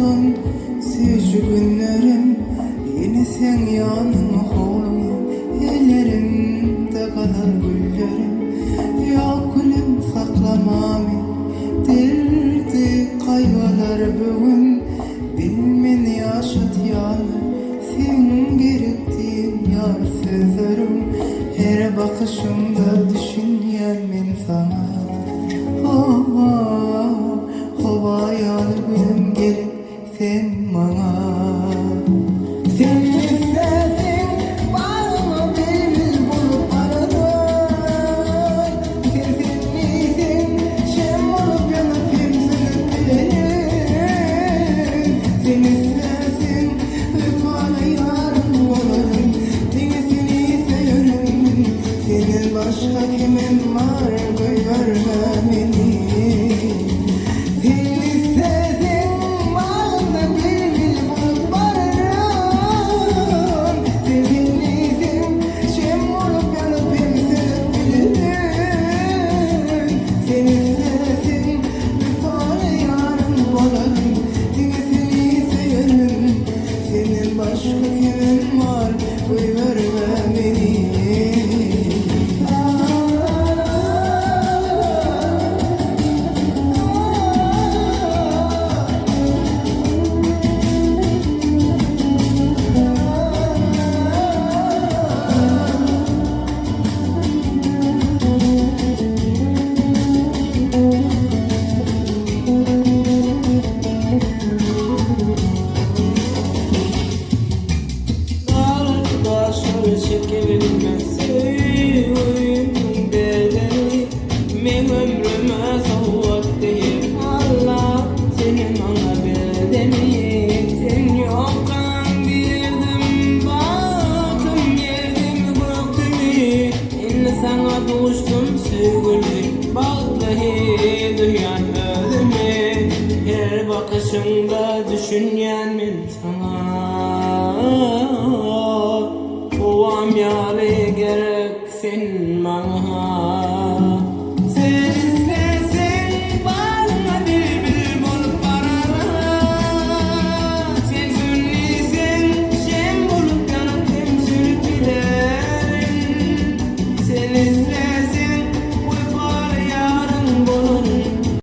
unudan süýji günlerim Ýene seň ýanyňa howlugýan Ellerimde galan güllerim Ýok gülüm saklama meni Derdi gaýgylar bu gün Bil meni ýaşadýanlar Seň gerek diýen ýaly sözleriň Her bakyşyňda düşünýän men saňa Howa, howa ýaly gülüm gerek sen maňa. Sen isleseň bagyma bilbil bolup bararyn Sen sen diýseň şem bolup ýanyp hem sönüp bilerin Sen isleseň Wepaly ýarym bolaryn Diňe seni söýerin Senden başga kimim bar Goýberme meni Sen isleseň Bagymda bilbil bolup bararyn Sen sen diýseň Şem bolup ýanyp hem sönüp bilerin Sen isleseň Wepaly ýarym bolaryn Diňe seni söýerin Senden başga kimim bar Goýberme meni. Gardaşlar çekebilmez söýgüniň bedeni Meň ömrüme sowgat diýip Alla seni maňa berdeni Sen ýokkaň diýerdim bagtym ýerdemi gökdemi Indi saňa duşdum söýgüli Bagtly duýýan özümi Her bakyşyňda düşünýän men saňa Howam ýaly gerek sen maňa.